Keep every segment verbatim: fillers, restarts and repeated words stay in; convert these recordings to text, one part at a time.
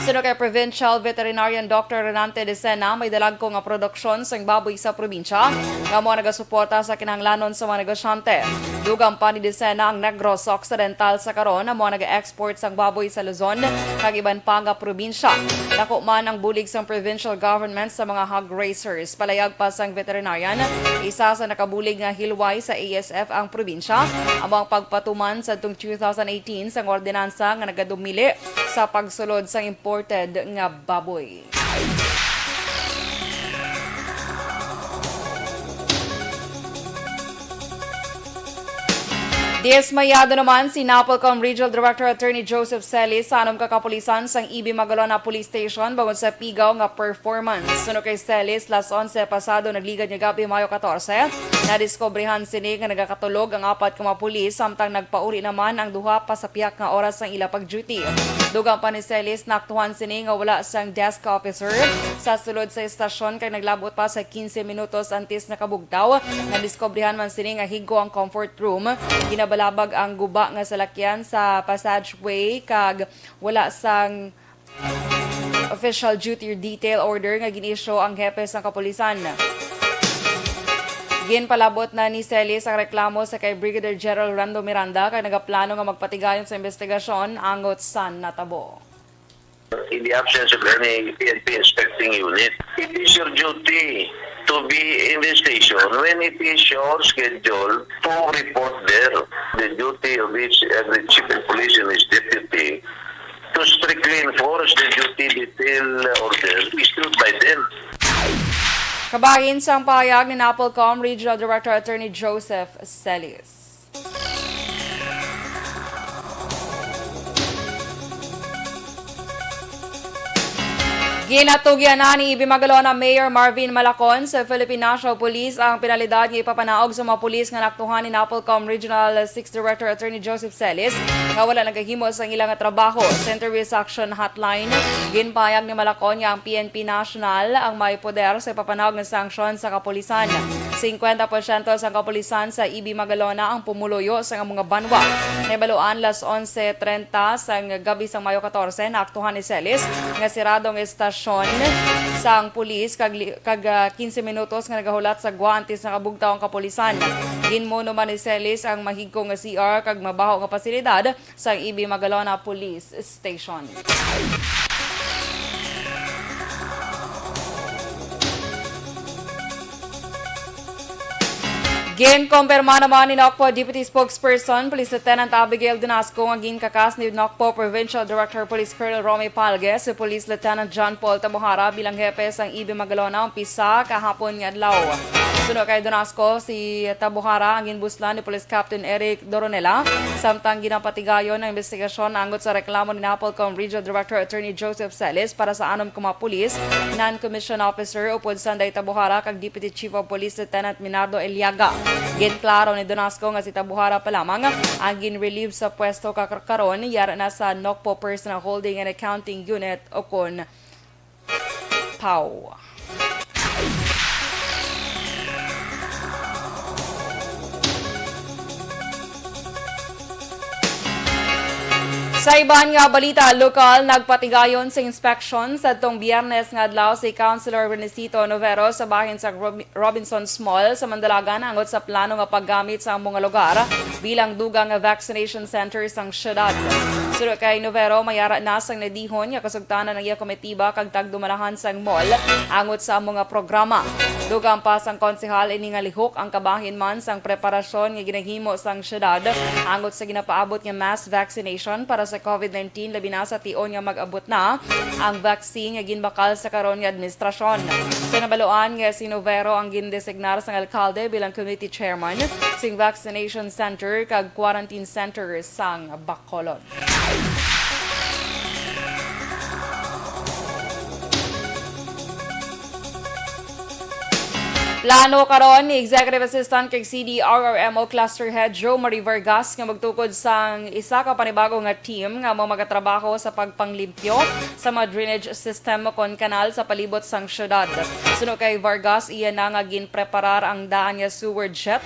Suno kay Provincial Veterinarian Doctor Renante Decena, may dalagko nga produksyon sang baboy sa probinsya nga amo ang nagasuporta sa kinahanglanon sa mga negosyante. Dugang pa ni Decena, ang Negros Occidental sa karon amo ang nag-export sang baboy sa Luzon kag iban pa nga probinsya. Dako man ang bulig sang provincial government sa mga hog raisers. Palayag pa sang veterinarian, isa sa nakabulig nga hilway sa A S F ang probinsya amo ang pagpatuman sadtong two thousand eighteen sang ordinansa nga nagadumili sa pagsulod sang imported nga baboy. Dismayado naman si NAPOLCOM Regional Director Attorney Joseph Celis sa anom ka kapulisan sang E B Magalona Police Station bangod sa pigaw nga performance. Suno kay Celis, las onse pasado nagligad nga gab-i, Mayo katorse, nadiskubrihan sini nga nagakatulog ang apat ka mga pulis, samtang nagpauli naman ang duha pa sa pihak nga oras sang ila pag-duty. Dugang pa ni Celis, naaktuhan sini nga wala sang desk officer sa sulod sa estasyon kag naglabot pa sa quince minutos antes nakabugtaw. Nadiskubrihan man sini nga higko ang comfort room. Ginabalabag ang guba nga salakyan sa passageway kag wala sang official duty or detail order nga gin-issue ang hepe sang kapulisan. Ginpalabot na ni Celis ang reklamo sa kay Brigadier General Rando Miranda kag nagaplano nga magpatigayon sa investigasyon angot sa natabo. In the absence of any P N P inspecting unit, it is your duty to be in the station when it is your schedule to report there. The duty of each every chief of police and his deputy to strictly enforce the duty detail order issued by them. Kabahin sang pahayag ni NAPOLCOM Regional Director Attorney Joseph Celis. Ginatugyan na ni E B Magalona Mayor Marvin Malacon sa Philippine National Police ang penalidad nga ipapanaog sa mga pulis nga naaktuhan ni NAPOLCOM Regional six Director Attorney Joseph Celis nga wala nagahimo sang ila nga trabaho. Sa interview sa Action Hotline, ginpahayag ni Malacon nga ang P N P National ang may poder sa ipapanaog nga sanksyon sa kapulisan. Singkwenta porsyento sang kapulisan sa E B Magalona ang pumuluyo sa amo nga banwa. Nahibaluan, las onse trenta sang gab-i sang Mayo katorse, naaktuhan ni Celis nga sirado ang estasyon sang pulis kag li-, kag, ah, quince minutos nga nagahulat sa gwa antes nakabugtaw ang kapulisan. Ginmuno man ni Celis ang mahigko nga C R kag mabaho nga pasilidad sang E B Magalona Police Station. Ginkumpirma naman ni Nocpo Deputy Spokesperson Police Lieutenant Abigail Donasco nga ginkakas ni Nocpo Provincial Director Police Colonel Romy Palgue si Police Lieutenant John Paul Tabuhara bilang hepe sang E B Magalona umpisa kahapon nga adlaw. Suno kay Donasco, si Tabuhara ang ginbuslan ni Police Captain Eric Doronela, samtang ginapatigayon ang investigasyon angot sa reklamo ni NAPOLCOM Regional Director Attorney Joseph Celis para sa anom ka mga pulis, non-commissioned officer, upod Sanday Tabuhara kag Deputy Chief of Police Lieutenant Minardo Eliaga. Ginklaro ni Donasco nga si Tabuhara pa lamang ang gin-relieve sa pwesto ka-, karon, yara na sa Nocpo Personal Holding and Accounting Unit, ukon PHAU. Sa iban nga balita lokal, nagpatigayon sa inspeksyon sadtong Biyernes nga adlaw si Councilor Renesito Novero sa bahin sa Robi-, Robinsons Mall sa Mandalagan angot sa plano nga paggamit sa amo nga lugar bilang dugang nga vaccination center sang syudad. Suno kay Novero, mayara na sang nadihon nga kasugtanan ang iya komitiba kag tagdumalahan sang mall angot sa amo nga programa. Dugang pa sang konsehal, ini nga lihok ang kabahin man sang preparasyon nga ginahimo sang syudad angot sa ginapaabot nga mass vaccination para sa COVID nineteen, labi na sa tion nga mag-abot na ang vaccine nga ginbakal sa karon nga administrasyon. Sa nabaluan nga si Novero ang gindesignar sang alkalde bilang committee chairman sing vaccination center kag quarantine center sang Bacolod. Plano karon ni Executive Assistant kag C D R R M O Cluster Head Jo Marie Vargas nga magtukod sang isa ka panibago nga team nga amo magatrabaho sa pagpanglimpyo sa mga drainage system kon kanal sa palibot sang syudad. Suno kay Vargas, iya na nga ginpreparar ang daan nga sewer jet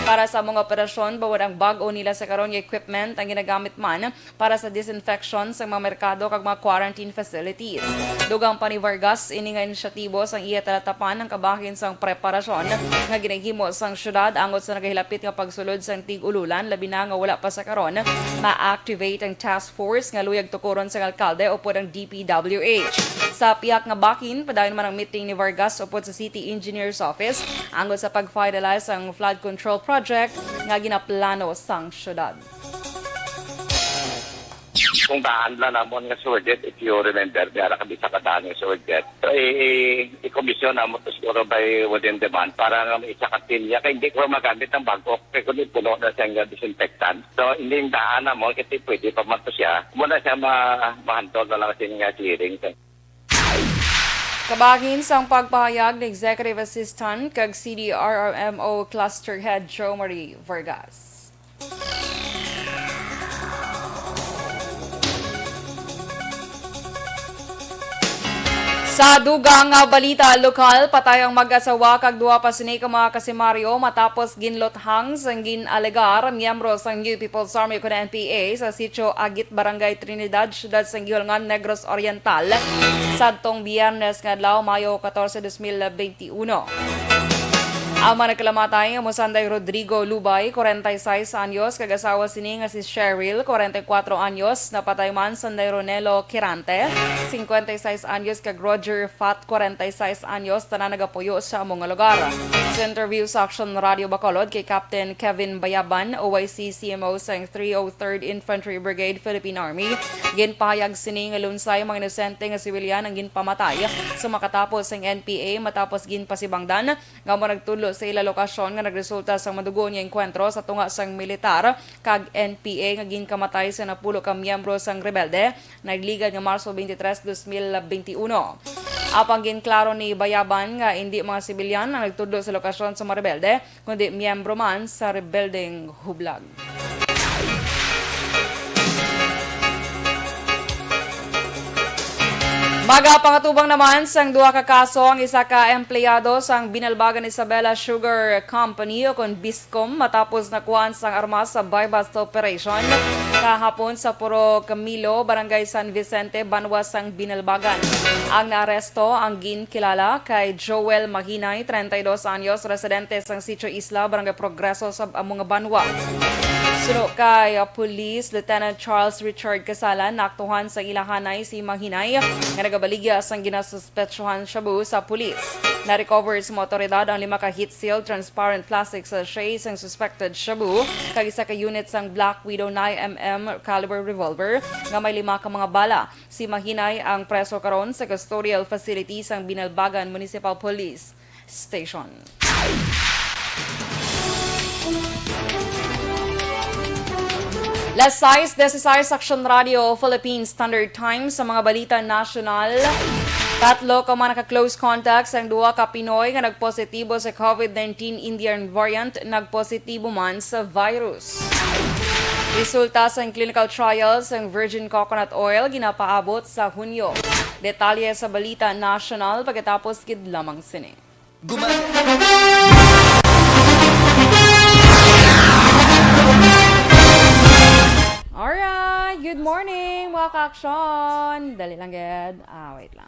para sa amo nga operasyon, bangod ang bag-o nila sa karon nga equipment ang ginagamit man para sa disinfection sang mga merkado kag mga quarantine facilities. Dugang pa ni Vargas, ini nga inisyatibo sang iya talatapan ang kabahin sang preparasyon nga ginahimo sang syudad angot sa nagahilapit nga pagsulod sang tig-ululan, labi na nga wala pa sa karon ma-activate ang task force nga luyag tukuron sang alkalde upod ang D P W H. Sa pihak nga bahin, padayon man ang meeting ni Vargas upod sa City Engineer's Office angot sa pag-finalize sang flood control project nga ginaplano sang syudad. Kung daan lang namon nga sewer jet, if you remember, may ara kami sa kadaan nga sewer jet. So, i- i- i-commission namon to siguro by within the month para nga may isa ka pilya. Kaya hindi ko magamit ang bag-o. Kaya kung puno na siya nga disinfectant. So, hindi yung daan namon kasi pwede pa man to siya. Muna siya ma mahandle na lang siya nga clearing. Kabahin sang pagpahayag ni Executive Assistant kag C D R R M O Cluster Head Jo Marie Vargas. Sa dugang nga balita lokal, patay ang mag-asawa kag duha pa sini ka mga kasimaryo matapos ginluthang sang gin-alegar miyembro sang New People's Army ukon N P A sa sitio Agit, Barangay Trinidad, Siyudad sang Guihalngan, Negros Oriental, sadtong Biyernes nga adlaw, Mayo katorse, dos mil benti uno. Ang mga nagkalamatay amo sanday Rodrigo Lubay, kwarenta y seis anyos, kag asawa sini nga si Cheryl, kwarenta y kuwatro anyos, napatay man sanday Ronelo Quirante, singkwenta y seis anyos, kag Roger Fat, kwarenta y seis anyos, tanan nagapuyo sa amo nga lugar. Sa interview sa Action Radio Bacolod kay Captain Kevin Bayaban, O Y C C M O sang three oh third Infantry Brigade, Philippine Army, ginpahayag sini nga lunsay mga inosente nga sibilyan ang ginpamatay sa makatapos sang N P A matapos ginpasibangdan nga amo nagtudlo sa ila lokasyon nga nagresulta sang madugo nga engkwentro sa tunga sang militar kag N P A nga ginkamatay sa napulo ka miyembro sang rebelde, nagligad nga Marso twenty-three, dos mil benti uno. Apang ginklaro ni Bayaban nga indi mga sibilyan ang nagtudlo sa lokasyon sa mga rebelde, kundi miyembro man sa rebeldeng hublag. Magapangatubang naman sang duha ka kaso ang isa ka empleyado sang Binalbagan Isabela Sugar Company o kon BISCOM matapos nakuhaan sang armas sa buy-bust operation kahapon sa Purok Milo, Barangay San Vicente, banwa sang Binalbagan. Ang naaresto ang ginkilala kay Joel Mahinay, treinta y dos anyos, residente sang Sitio Isla, Barangay Progreso, sa amo nga banwa. Suno kay, uh, Police Lieutenant Charles Richard Casalan, naaktuhan sa ilahanay si Mahinay nga nagabaligya sang ginasuspetsuhan shabu sa pulis. Na-recover sa mga awtoridad ang lima ka heat-sealed transparent plastic sachet sang suspected shabu kag isa ka unit sang Black Widow nine M M caliber revolver nga may lima ka mga bala. Si Mahinay ang preso karon sa custodial facility sang Binalbagan Municipal Police Station. Las sais dieciséis, Action Radio Philippine Standard Time sa mga balita nasyonal. Tatlo ka mga naka-close contacts ang duha ka Pinoy nga nagpositibo sa COVID nineteen Indian variant, nagpositibo man sa virus. Resulta sang clinical trial sang virgin coconut oil ginapaabot sa Hunyo. Detalye sa balita nasyonal pagkatapos gid lamang sini. Alright, good morning, mga ka-aksyon. Dali lang gid. Ah, wait lang.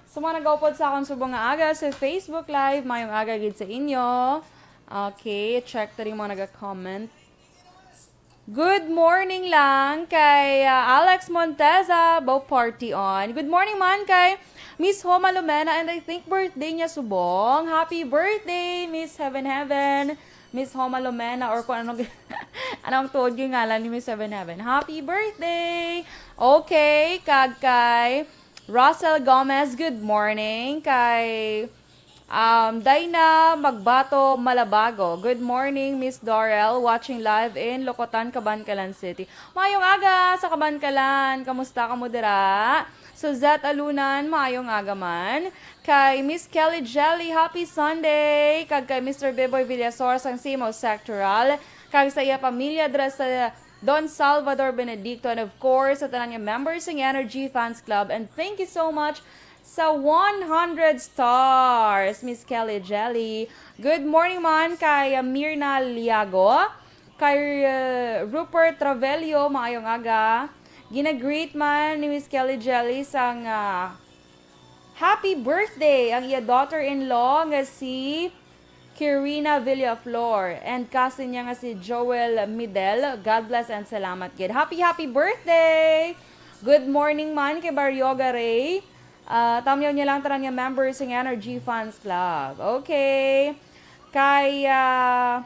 Sa mga nagaupod sa akon subong nga aga sa Facebook Live, mayong aga gid sa inyo. Okay, check ta rin mga naga-comment. Good morning lang kay, ah, Alex Monteza, Bow Party On. Good morning man kay Miss Homa Lumena, and I think birthday niya subong. Happy birthday, Miss Heaven Heaven. Miss Homa Lumena, or kung anong, anong tuod yung ngalan ni Miss Heaven Heaven. Happy birthday! Okay, kag kay Russell Gomez, good morning. Kay, um, Dina Magbato Malabago, good morning, Miss Dorel. Watching live in Locotan, Kabankalan City. Mayong aga sa Kabankalan. Kamusta kamo dira? Suzette Alunan, maayong aga man. Kay Miss Kelly Jelly, happy Sunday. Kag kay Mister Beboy Villasor sang Simo Sectoral. Kag sa iya pamilya dira sa Don Salvador Benedicto. And of course, sa tanan nga members sang Energy Fans Club. And thank you so much sa one hundred stars, Miss Kelly Jelly. Good morning man kay Mirna Liago. Kay, uh, Rupert Travelio, maayong aga. Gina-greet man ni Miss Kelly Jelly sang, ah, happy birthday ang iya daughter-in-law nga si Kirina Villaflor and cousin niya nga si Joel Midel. God bless and salamat gid. Happy, happy birthday! Good morning man kay Baryoga Ray. Ah, tamyaw niya lang tanan nga members sang Energy Fans Club. Okay. Kay, ah,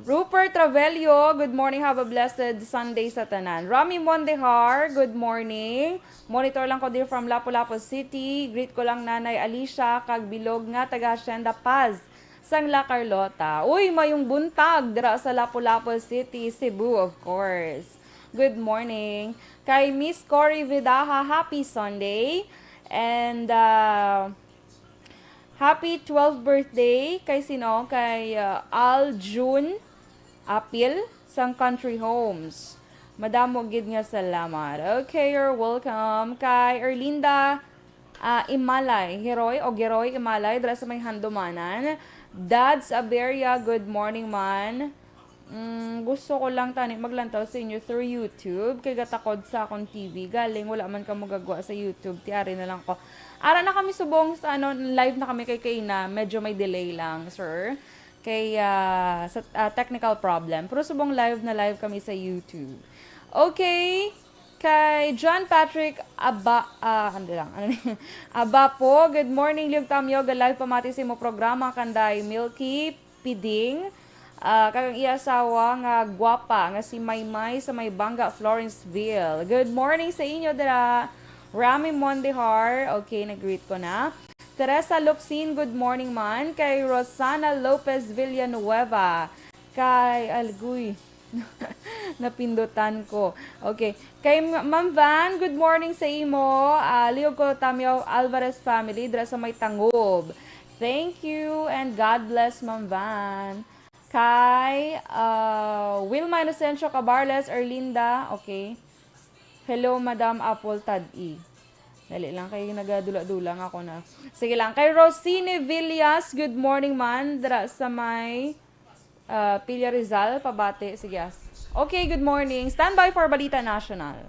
Rupert Travelio, good morning. Have a blessed Sunday sa tanan. Rami Mondehar, good morning. Monitor lang ko diri from Lapu-Lapu City. Greet ko lang Nanay Alicia kag bilog nga taga Hacienda Paz sang La Carlota. Uy, mayong buntag dira sa Lapu-Lapu City, Cebu, of course. Good morning. Kay Miss Cory Vidaha, happy Sunday. And, uh, happy twelfth birthday kay sino? Kay, uh, Al June Apil sang Country Homes. Madamo gid nga salamat. Okay, you're welcome. Kay Erlinda, ah, Imalay, Heroy o Geroy Imalay, dira sa may Handumanan. Dads Aberia, good morning man. Mm, gusto ko lang tani maglantaw sa inyo through YouTube. Kay gatakod sa akong T V. Galing, wala man kamo gagwa sa YouTube. Ti ari na lang ko. Ara na kami subong sa ano, live na kami kay kaina. Medyo may delay lang, sir. Kay, ah, sa, ah, technical problem. Pero subong live na live kami sa YouTube. Okay. Kay John Patrick Aba, ah, ano lang, ano ni? Aba po, good morning, Liog Tamyo, ga live pamati sa imo programa, Kanday Milky Piding, ah, kag ang iya asawa nga gwapa nga si Maymay sa may Banga, Florenceville. Good morning sa inyo dira. Rami Mondehar, okay, nag-greet ko na. Teresa Locsin, good morning man. Kay Rosana Lopez Villanueva, kay Alguy. Napindutan ko. Okay. Kay Ma-, Ma'am Van, good morning sa imo. Ah, Liog ko, Tamyaw Alvarez family, dira sa may Tangob. Thank you and God bless, Ma'am Van. Kay, ah, Wilma Inocencio Cabarles, Erlinda. Okay. Hello, Madam Apple Tad-i. Dali lang, kay nagadula-dula nga ako na. Sige lang. Kay Rosine Villas, good morning man. Dira sa may, ah, Pilya Rizal, pabati. Sige, as. Okay, good morning. Standby for Balita National.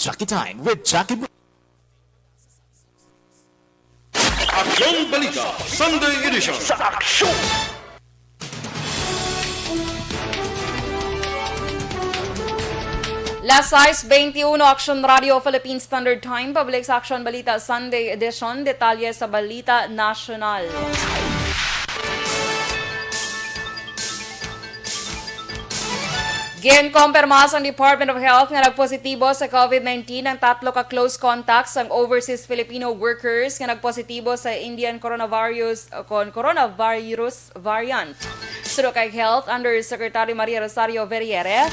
Chucky Time with Chucky Br- Aksyon Balita, Sunday Edition. Sa Aksyon! Las sais veintiuno, Aksyon Radio Philippine Standard Time, pabalik sa Aksyon Balita Sunday Edition. Detalye sa Balita Nasyonal. Ginkompirma sang Department of Health nga nagpositibo sa COVID nineteen ang tatlo ka close contacts sang overseas Filipino workers nga nagpositibo sa Indian coronavirus, kon coronavirus variant. Suno kay Health Undersecretary Maria Rosario Verriere,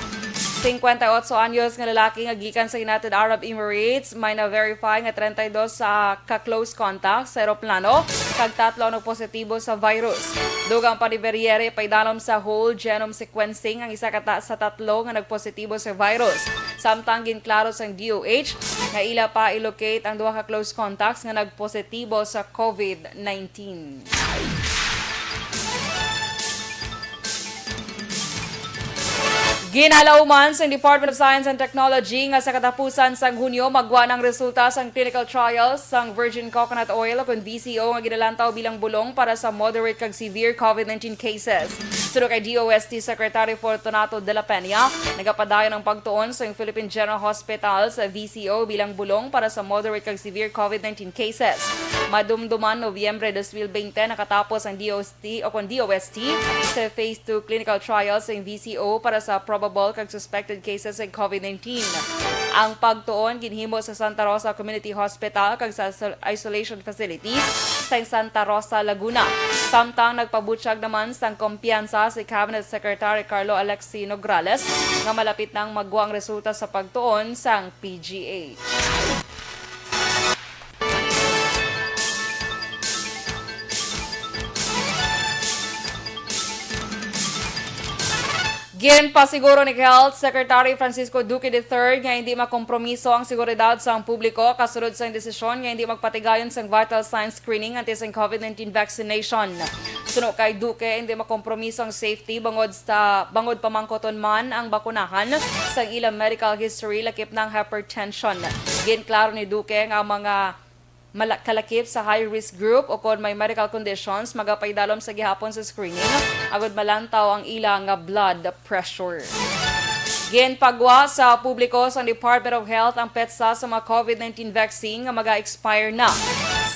singkwenta y otso anyos nga lalaki nga gikan sa United Arab Emirates may na-verify nga treinta y dos sa ka close contacts sa eroplano, kag tatlo ang nagpositibo sa virus. Dugang pa ni Verriere, paidalom sa whole genome sequencing ang isa ka ta-, sa tatlo nga nagpositibo sa virus. Samtang ginklaro sang D O H nga ila pa i-locate ang duha ka close contacts nga nagpositibo sa COVID nineteen. Ginalauman sang Department of Science and Technology nga sa katapusan sang Hunyo magwa na ang resulta sang clinical trials sang virgin coconut oil, kon V C O, nga ginalantaw bilang bulong para sa moderate kag severe COVID nineteen cases. Suno kay D O S T Secretary Fortunato de la Peña, nagapadayon ang pagtuon sang Philippine General Hospital sa V C O bilang bulong para sa moderate kag severe COVID nineteen cases. Madumduman, Nobyembre dos mil veinte, nakatapos ang D O S T o kon D O S T sa phase two clinical trials sa V C O para sa probable kag suspected cases sa COVID nineteen. Ang pagtuon ginhimo sa Santa Rosa Community Hospital kag sa isol-, isolation facilities sa Santa Rosa, Laguna. Samtang nagpabutyag naman sang kumpiyansa si Cabinet Secretary Carlo Alexi Nograles nga malapit nang magwa ang resulta sa pagtuon sang P G H. Ginpasiguro ni Health Secretary Francisco Duque the third nga hindi makompromiso ang seguridad sang publiko kasulod sang desisyon nga hindi magpatigayon sang vital signs screening antes ang COVID nineteen vaccination. Suno kay Duque, hindi makompromiso ang safety bangod sa, bangod pamangkoton man ang bakunahan sang ilang medical history, lakip na ang hypertension. Ginklaro ni Duque nga ang mga mala-, kalakip sa high-risk group o kon may medical conditions magapaidalom sa gihapon sa screening agud malantaw ang ila nga blood pressure. Ginpagwa sa publiko sang Department of Health ang petsa sa mga COVID nineteen vaccine nga maga-expire na.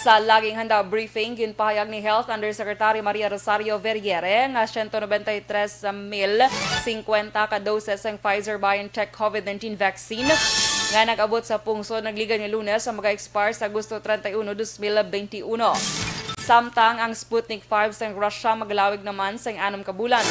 Sa laging handa briefing, ginpahayag ni Health Undersecretary Maria Rosario Vergere nga siyento nobenta y tres mil singkwenta ka doses ang Pfizer-BioNTech COVID nineteen vaccine nga nag-abot sa pungsod nagligad nga Lunes ang maga-expire sa Agosto treinta y uno, dos mil veintiuno. Samtang ang Sputnik five sang Russia maglawig naman sang anom ka bulan.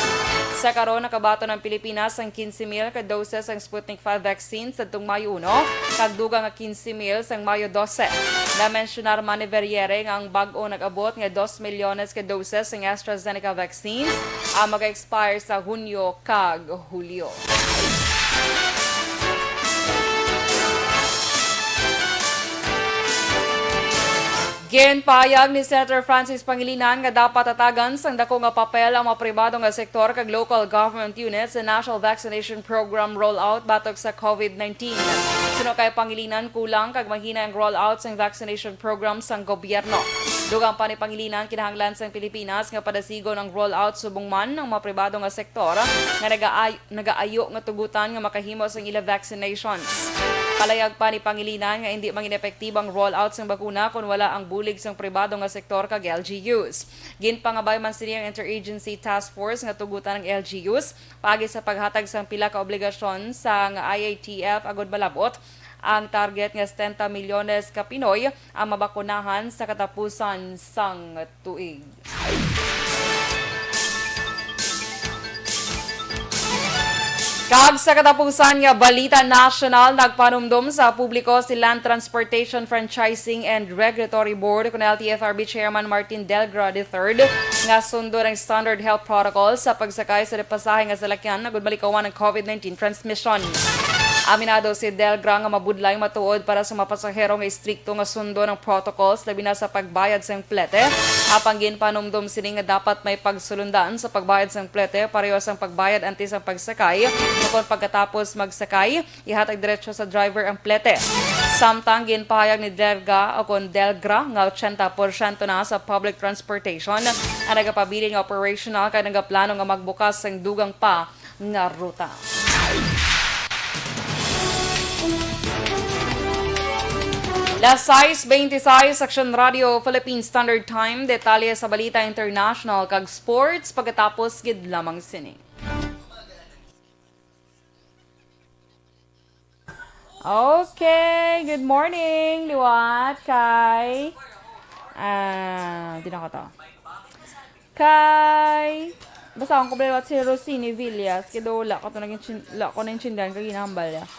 Sa karon, nakabaton ang Pilipinas sang quince mil ka doses sang Sputnik five vaccine sadtong Mayo uno, kag dugang nga quince mil sang Mayo dose. Namensyonar man ni Vergere nga ang bag-o nag-abot nga dos milyones ka doses sang AstraZeneca vaccines ang maga-expire sa Hunyo kag Hulyo. Ginpahayag ni Senator Francis Pangilinan nga dapat hatagan sang dako nga papel ang mga pribado nga sektor kag local government units sa National Vaccination Program rollout batok sa COVID nineteen. Suno kay Pangilinan, kulang kag mahinay ang rollout sang vaccination program sang gobyerno. Dugang pa ni Pangilinan, kinahanglan sang Pilipinas nga padasigon ang rollout subong man ang mga pribado nga sektor nga nagaay-, nagaayo nga tugutan nga makahimo sang ila vaccinations. Palayag pa ni Pangilinan nga indi mangin epektibo ang rollout sang bakuna kon wala ang bulig sang pribado nga sektor kag L G Us. Ginpangabay man sini ang Interagency Task Force nga tugutan ang L G Us paagi sa paghatag sang pila ka obligasyon sang I A T F agud malab-ot ang target nga setenta milyones ka Pinoy ang mabakunahan sa katapusan sang tuig. Kag sa katapusan nga balita nasyonal, nagpanumdom sa publiko si Land Transportation Franchising and Regulatory Board, kun L T F R B Chairman Martin Delgra the third, nga sundon ang standard health protocol sa pagsakay sa pasahe nga salakyan agud malikawan ang COVID nineteen transmission. Aminado si Delgra nga mabudlay matuod para sa mga pasahero nga istrikto nga sundon ang protocols, labi na sa pagbayad sang plete. Apang ginpanumdom sini nga dapat may pagsulundan sa pagbayad sang plete, pareho sang pagbayad antes ang pagsakay, ukon pagkatapos magsakay, ihatag diretso sa driver ang plete. Samtang ginpahayag ni Delga, o kon Delgra, nga ochenta porsyento na sa public transportation ang nagapabilin nga operational kag nagaplano nga magbukas sang dugang pa nga ruta. Las sais veintiseis, Aksyon Radio Philippine Standard Time. Detalye sa balita international kag sports pagkatapos gid lamang sini. Okay, good morning, liwat kay, ah, di na ko to. Kay, basta akong problema si Rosini Villas, kay daw wala ko to naging chin-, wala ko naintindihan kay ginahambal niya.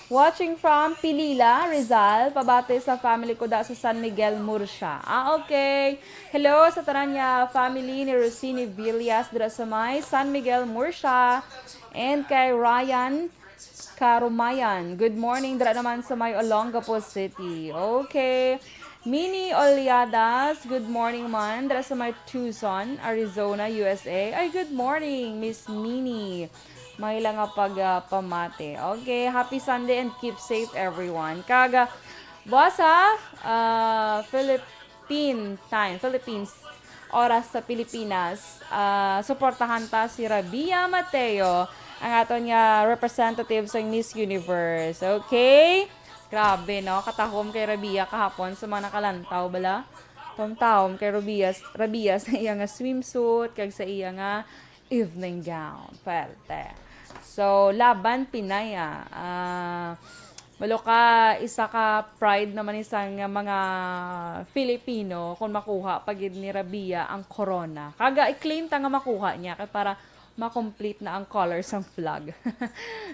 Watching from Pilila, Rizal, pabati sa family ko da sa San Miguel, Murcia. Ah, okay. Hello sa tanan niya family ni Rosini Villas dira sa may San Miguel, Murcia. And kay Ryan Karumayan, good morning dira naman sa may Olongapo City. Okay. Mini Oliadas, good morning man dira sa may Tucson, Arizona, U S A. Ay, good morning, Miss Mini. May lang nga pag, ah, pamati. Okay, happy Sunday and keep safe, everyone. Kag, ah, buwas, ha? Ah, Philippine time, Philippines, oras sa Pilipinas, ah, suportahan ta si Rabia Mateo, ang aton nga representative sa Miss Universe. Okay? Grabe, no? Katahom kay Rabia kahapon sa mga nakalantaw, bala? Tahom-tahom kay Rabia, Rabia sa iya nga swimsuit, kag sa iya nga evening gown. Pwerte. So, laban Pinaya. Ah, Malo ka, isa ka pride naman ni sang mga Filipino kung makuha pa gid ni Rabia ang corona. Kaga i-claim ta nga makuha niya kay para ma-complete na ang color sang flag.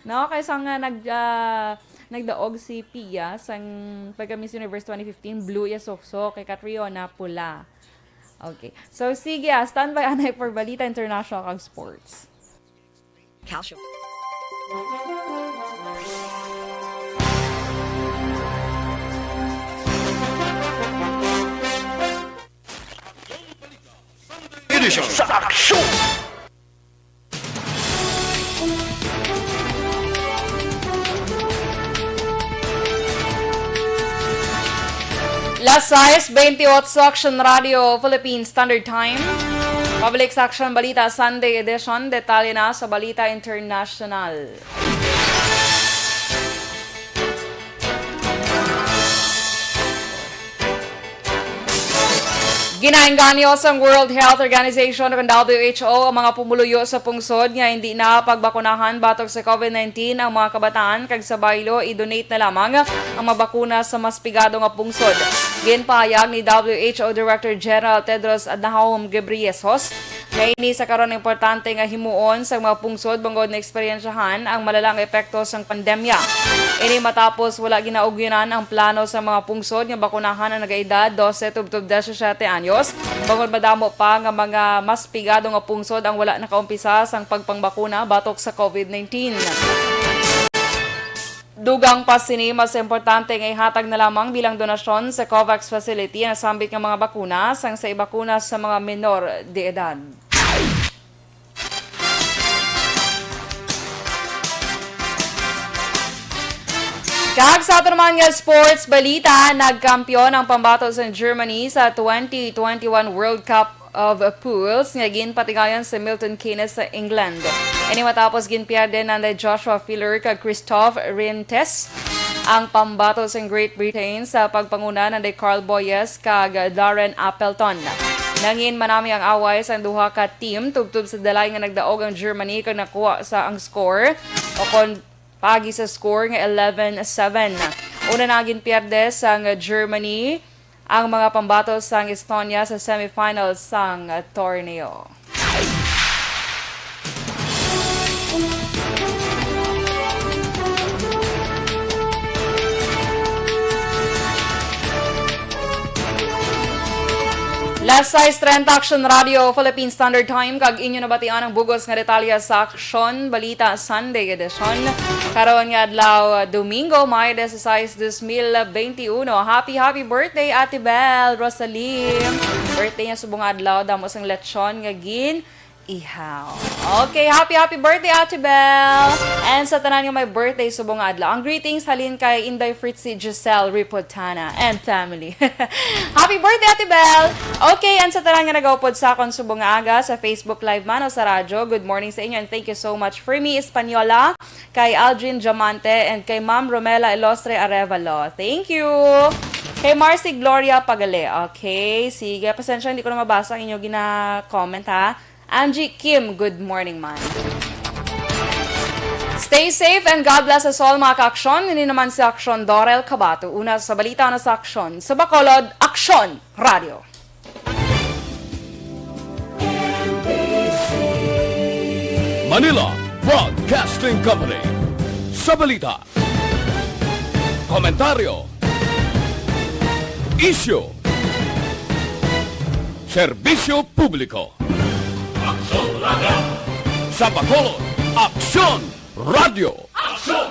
No, kay sang, ah, nag-, ah, nagdaog si Pia sang pagka Miss Universe twenty fifteen, blue iya suksok, kay Catriona pula. Okay. So, sige, ah, standby anay for balita international kag sports. Calcium. Edisyon sa Aksyon! Las sais bentiocho, Aksyon Radio Philippine Standard Time. Pabalik sa Aksyon Balita Sunday Edition, detalye na sa balita international. Ginaengganyo sang World Health Organization o W H O ang mga pumuluyo sa pungsod nga hindi na pagbakunahan batok sa COVID nineteen ang mga kabataan, kag sa baylo, i-donate na lamang ang mga bakuna sa mas pigado nga pungsod. Ginpahayag ni W H O Director General Tedros Adhanom Ghebreyesus nga ini sa karon importante nga himuon sa mga pungsod bangod na eksperyensyahan ang malala nga epekto sang pandemya. Ini matapos wala ginaugyonan ang plano sa mga pungsod nga bakunahan ang nagaedad dose tubtob disisiete anyos, bangod madamo pa nga mga mas pigado nga pungsod ang wala nakaumpisa sang pagpangbakuna batok sa COVID nineteen. Dugang pa sini, mas importante nga ihatag na lamang bilang donasyon sa COVAX facility ang nasambit nga mga bakuna sang sa ibakuna sa mga menor de edad. Kag sa aton naman nga sports balita, nagkampiyon ang pambato sa Germany sa twenty twenty-one World Cup of Pools nga ginpatigayon sa Milton Keynes sa England. Ini matapos ginpierde nanday Joshua Filler kag Christophe Rientes ang pambato sa Great Britain sa pagpanguna nanday Carl Boyes kag Darren Appleton. Nangin manami ang away sang duha ka team tubtob sa dalay nga nagdaog ang Germany kag nakuha sa ang score o kon paagi sa score nga eleven seven. Una na ginpierde sang Germany ang mga pambato sang Estonia sa semifinals sang torneo. Las sais treinta, Action Radio, Philippine Standard Time, kag inyo nabatian ang bugos nga detalye sa Aksyon Balita Sunday Edition. Karon nga adlaw, Domingo, May dieciséis, dos mil veintiuno. Happy, happy birthday, Ate Bel Rosalie. Birthday niya subong adlaw, damo sang lechon nga gin ihaw. Okay, happy, happy birthday, Ate Bel! And sa tanan nga may birthday subong nga adlaw, ang greetings halin kay Inday Fritzy Giselle Ripotana and family. Happy birthday, Ate Bel! Okay, and sa tanan nga nagaupod sa akon subong nga aga sa Facebook Live man o sa radyo, good morning sa inyo and thank you so much. Fermi Española, kay Aldrin Diamante, and kay Ma'am Romela Ilostre Arevalo. Thank you! Kay Marcy Gloria Pagale. Okay, sige. Pasensya, hindi ko na mabasa ang inyo gina-comment, ha. Angie Kim, good morning, man. Stay safe and God bless us all, mga ka-aksyon. Ini naman si Aksyon Dorel Cabato. Una sa balita na sa Aksyon. Sa Bacolod, Aksyon Radio. Manila Broadcasting Company. Sa balita, komentaryo, isyu, serbisyo publiko. Aksyon Radio. Sa Bacolod, Aksyon Radio. Aksyon